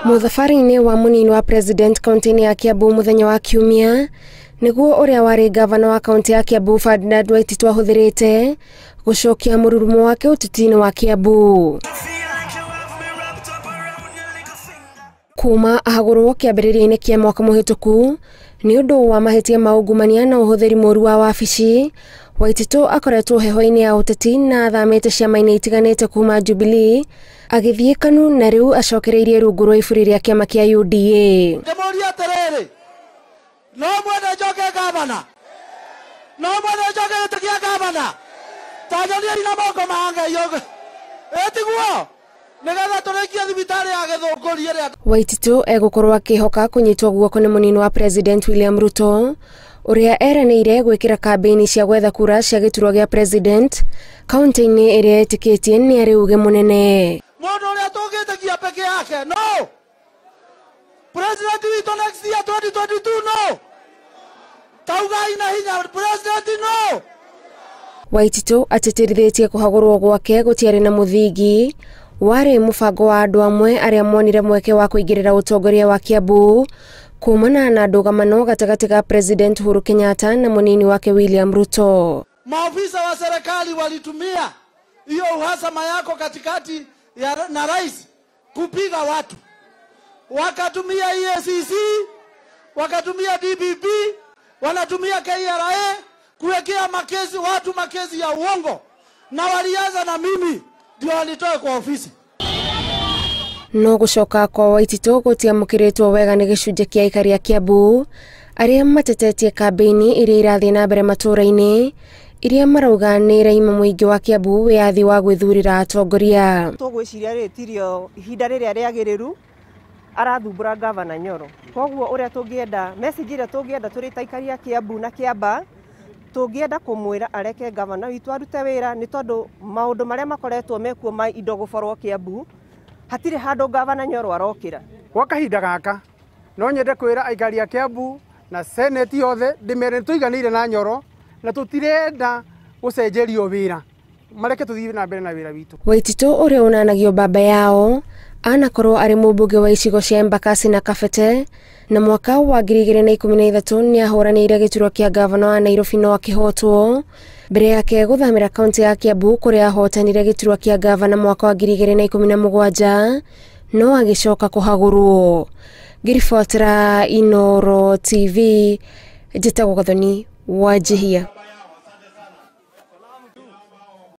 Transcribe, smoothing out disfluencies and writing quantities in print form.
Mũthabari-inĩ wa mũnini wa president kaunti-inĩ ya Kiambu mũthenya wa Kiumia nĩguo ũrĩa warĩ gavana wa kaunti ya Kiambu Ferdinand Waititu ahũthĩrĩte gũcokia mũrurumo wake ũteti-inĩ wa Kiambu. Kuma ahagũrwo kĩambĩrĩria-inĩ kĩa mwaka mũhĩtũku nĩ ũndũ wa mahĩtia ma ungumania na ũhũthĩri mũũru wa wabici, Waititu akoretwo heho-inĩ ya ũteti na athamĩte ciama-inĩ itiganĩte kuma Jubilee agĩthiĩ KANU na rĩu acokereirie rungu rwa iburi rĩa kĩama kĩa UDA. Ndĩmũrie atĩrĩrĩ, no mwende njoke gavana? No mwende njoke gĩtĩ kĩa gavana? Ta nyoniai na moko ma Ngai ũguo. Ĩ tiguo? Nĩgetha tũrĩkie thibitarĩ ya Gĩthũngũri ĩrĩa. Waititu egũkorwo akĩhoka kũnyitwo guoko nĩ mũnini wa President William Ruto ũrĩa eranĩire gwĩkĩra kambĩini cia gwetha kura cia gĩturwa gĩa president kaunti-inĩ ĩrĩa etĩkĩtie nĩ arĩ uge mũnene. Mũndũ ũrĩa tũngĩtĩkia peke yake no president witũ next year 2022 no taugai na hinya president no. Waititu atĩtĩrithĩtie kũhagũrwo gwake gũtiarĩ na mũthingi, warĩ mũbango wa andũ amwe arĩa monire mweke wa kũingĩrĩra ũtongoria wa Kiambu kumana na ndũgamano gatagatĩ ga President Uhuru Kenyatta na mũnini wake William Ruto. Maofisa wa serikali walitumia hiyo uhasama yako katikati ya na rais kupiga watu, wakatumia EACC, wakatumia DPP, wanatumia KRA kuwekea makesi watu makesi ya uongo, na walianza na mimi ndio walitoe kwa ofisi. No gũcoka kwa Waititu gũtiamũkĩrĩtwo wega nĩ gĩcunjĩ kĩa aikari a Kiambu arĩa matetetie kambĩini iria irathiĩ na mbere matũũra-inĩ iria marauga nĩ iraima mũingĩ wa Kiambu wĩyathi wa gwĩthurĩra atongoria. Tũgwĩciria rĩrĩ tirio ihinda rĩrĩa rĩagĩrĩru arathumbũra gavana Nyoro, koguo ũrĩa tũngĩenda message ĩrĩa tũngĩenda tũrĩ ta aikari a Kiambu na Kiambaa tũngĩenda kũmwĩra areke gavana witũ arute wĩra nĩ tondũ maũndũ marĩa makoretwo mekuo ma indo gũborwo Kiambu hatirĩ handũ gavana Nyoro arokĩra. Kwa kahinda gaka no nyende kwĩra aikari a Kiambu na seneti yothe ndĩmere nĩtũiganĩire na Nyoro na tũtirenda gũcenjerio wĩra, mareke tũthiĩ na mbere na wĩra witũ. Waititu ũrĩa ũnanagio baba yao anakorwo arĩ mũmbunge wa icigo cia Embakasi na Kabete na mwaka wa 2013 nĩahũranĩire gĩturwa kĩa gavana wa Nairobi no akĩhotwo mbere yake gũthamĩra kaunti ya Kiambu kũrĩa ahotanire gĩturwa kĩa gavana mwaka wa 2017 no agĩcoka kũhagũrwo. Ngĩribotera Inooro TV, njĩtagwo Gathoni Wanjihia.